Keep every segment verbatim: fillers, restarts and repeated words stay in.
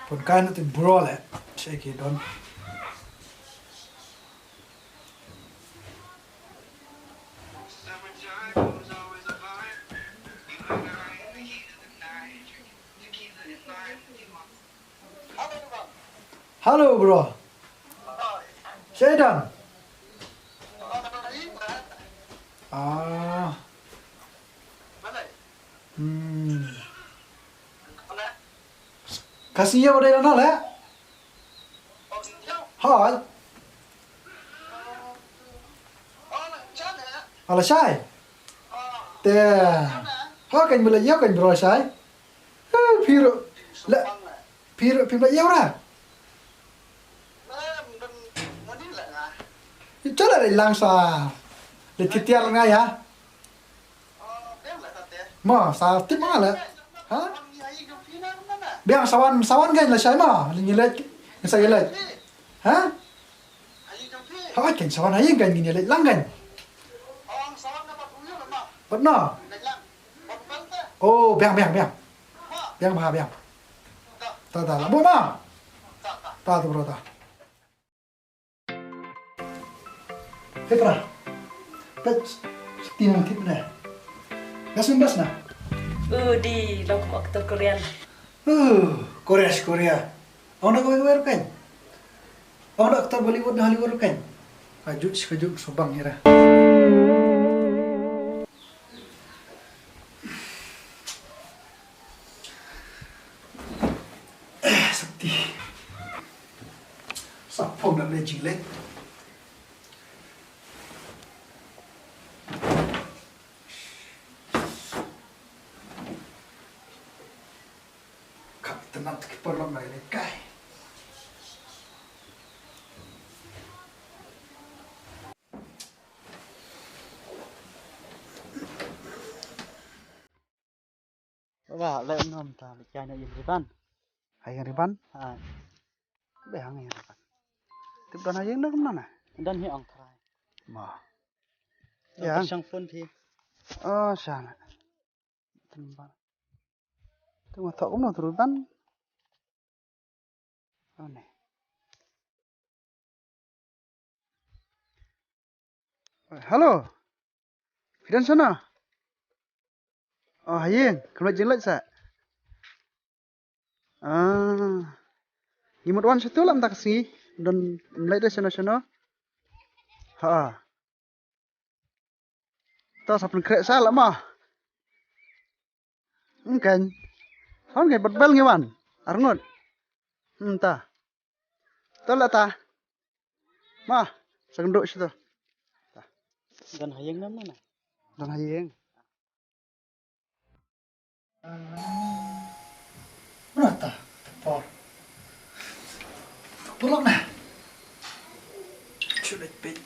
Pun kai na te bro le. Check it on. Hello bro. Chedan. Ah. Hmm. Ka sngi ïa u dei na le? Hooid. Ala shai. Te. Ha kan bela ïa kan bro shai. Eh, phi ruh. Le. Phi ruh phi bela ïa ra. Ito la lang sa. Le titiar nga ïa. Ma, sa tip ma la. Ha? Biang sawan, sawan kan la shai ma. Ngi leit. Ngi sa leit. Ha? Ha kan sawan ha ïing kan ngi leit lang kan. Pat na. Oh, biang, biang, biang. Biang ma, biang. Ta, ta, la bu ma. Ta, ta, bro, ta. Hei pra. Pet. Sakti nang tip ne. Gas bas na. Uh, di long kum aktor Korean. Uh, Korea si Korea. Ong da kawei kawei rukan. Ong da aktor Bollywood na Hollywood rukan. Kajut si kajut sobang ira. Eh, sakti. Sa phong da le jingleh. Ka tynat ki paralok na ile kai. Ba le nom ta le kai na ïing riban. Ha ïing riban? Ha. Be hang ïing riban. Tip don ha ïing na kumna na? Don hi ong trai. Ma. Ya. Shang phone phi. Oh, shang. Tun ba. Tu ma thok kumno tu riban. Ane. Hello. Phi don shano? Oh, ha ïing, khlem leit jingleit sa. Ah. Ngi mut wan shatu lam ta ka sngi. Don leit da shano shano. Ha. Ta sa pynkhreh sa la ma. Engkan. Hon ngai bat bel ngi wan. Arngut. Hmm, ta. Ta la ta. Ma, sa kynduh shi ta. Ta. Dan hayeng nam na. Dan hayeng. Mana ta? Tepor. Tepor na. Chulit pit.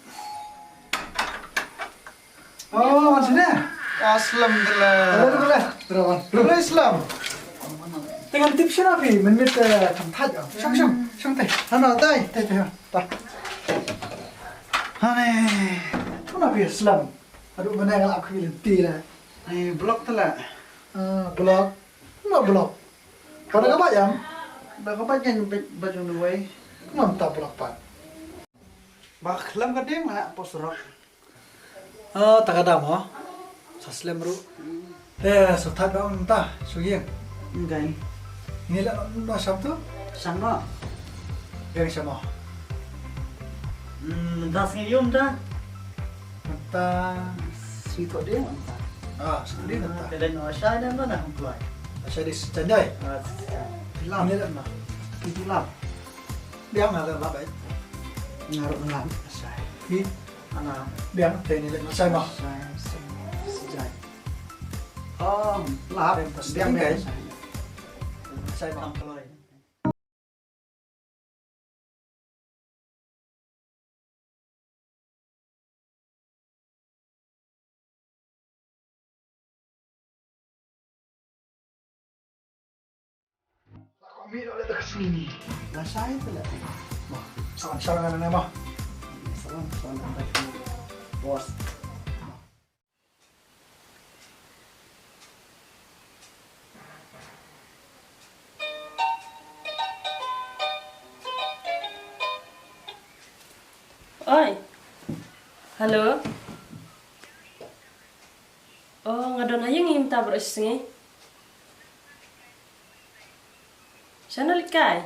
Oh, wan sini. Aslam dela. Dela, dela. Dela, wan. Dela Islam. Tengah tip sini api, menit eh, tang thaj. Shang, shang, shang teh. Hana, tai, tai, tai, tai. Hane. Mana api Islam? Aduh, mana yang aku bilang ti lah. Ai, block te la. Ah, block. Kumno block? Kau da ka bajam? Da ka bajam bajam duwai. Kumno mynta block pat? Ba khlem ka ding la pos rok. Ah, ta ka dam ha. Sa slem ruh. Eh, sa thad ba mynta, sa ïing. Ngai. Ni la no sam tu? Sam no. Yang sama. Hmm, mynta sngi ïum ta. Mynta. Sngi to ding mynta. Ah, sngi ding mynta. Te dei no shai ne mana hum tuai. Shai dei sejandai. Ah, sejandai. Tilam. Ini dah mah. Tilam. Dia mana dah labai. Ngaruh ngelam. Shai. Hi. Ana. Dia te ni leh shai mah. Shai, shai, sejai. Oh, lap. Dia pas dia, dia. Shai. Shai mah. Tam kaloi. Lah, kong mi dah letak sini. Lah, saya tu lah. Mah, salam, salam, salam, mah. Salam, salam, bos. Hello. Oh, nga don ha ïing mynta baroh shi sngi. Shano leit kai?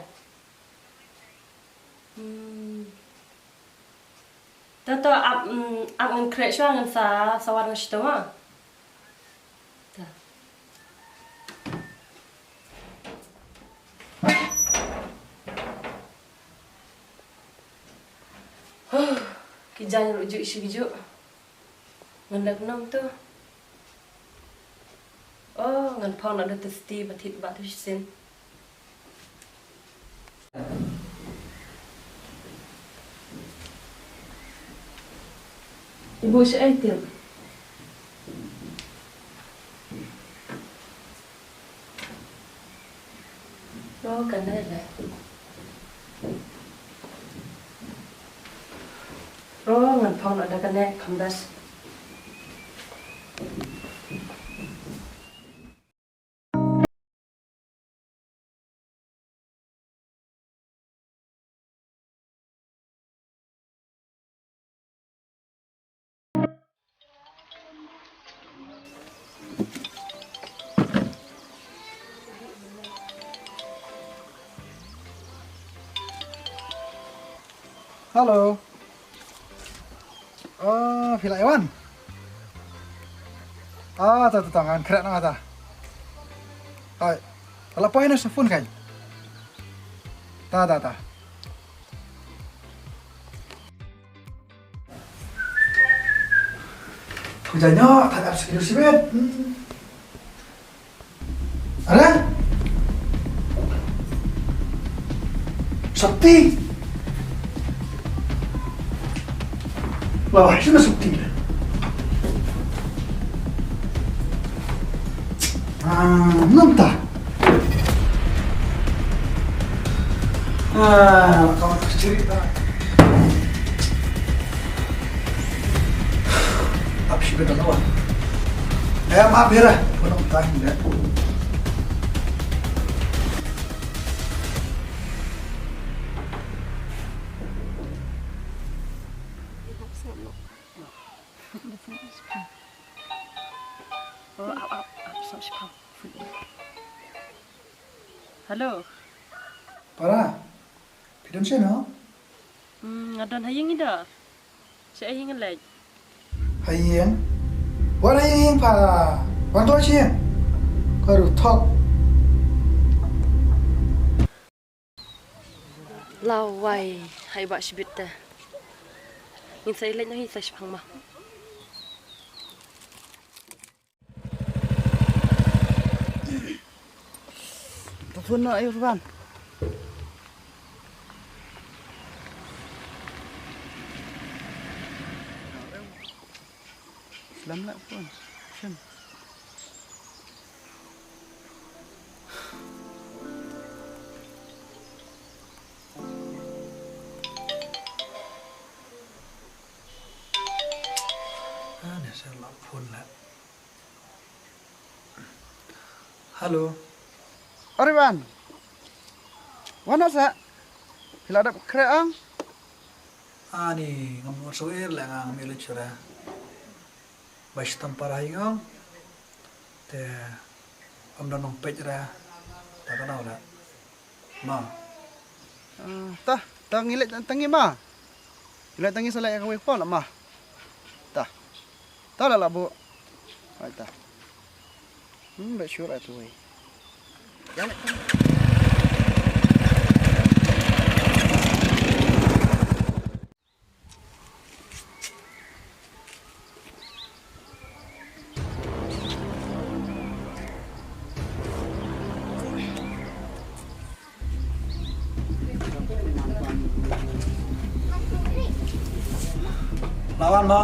Hmm. To, to, ap, mm, ap ngan khreh shuwa, ngan sa, sa war nga shitom ah. To. Huh, ki jaiñ ruh juh shi juh. Ngan leh kumno to? Oh, ngan phong noh da u Sti ba thied ba tu shisien. Ibu, shaei tip? Oh, kane le. Oh, ngan phong noh da kane, kham best. Hello. Oh, phi la wan? Ah, ta, ta, ta, ngan khreh noh ta. Ai, la poi na sa phone kai. Ta, ta, ta. Hujan nyo, tak ada sikit sikit. Hmm. Are? Sakti. Lah, sino Sakti? Ah, nanta. Ah, kawan cerita. Ap shi bynta lawan. Eh, maaf ya, Rah. Pun tahin deh. Hello. Para. Phi don shano? Hmm, nga don ha ïing i da. Shaei ngan leit? Ha ïing. Wan ha ïing pa. Wan kloi sha ïing. Ka ruh thok. Lawai, hai ba shibit te. Ngin sa leit na hi sa shipang ma. Telepon noh ayu ruban. Slam lah phone. Slam. Ah, ne sa lah phone lah. Hello. Ari wan. Wan sa. Phi la dep khreh ang? Ani ngam ngan so er la ngam ele chura. Ba shitom para ïing ong. Te ym don nongpeit ra. Ta ka nau la. Ma. Ah, ta, ta ngi leit tangi ma. Ngi leit tangi sa leit ka wei pon ma. Ta. Ta la la bu. Ai ta. Hmm, ba sure ai tu wei. Ya leit tangi. Lawan ma.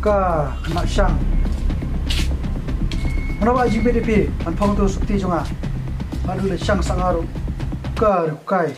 Ka khynnah shang. Mano ba jingpeit ïa phi, ngan phong tu sukti jong nga. Haduh la shang sa nga ruh. Ka ruh kai.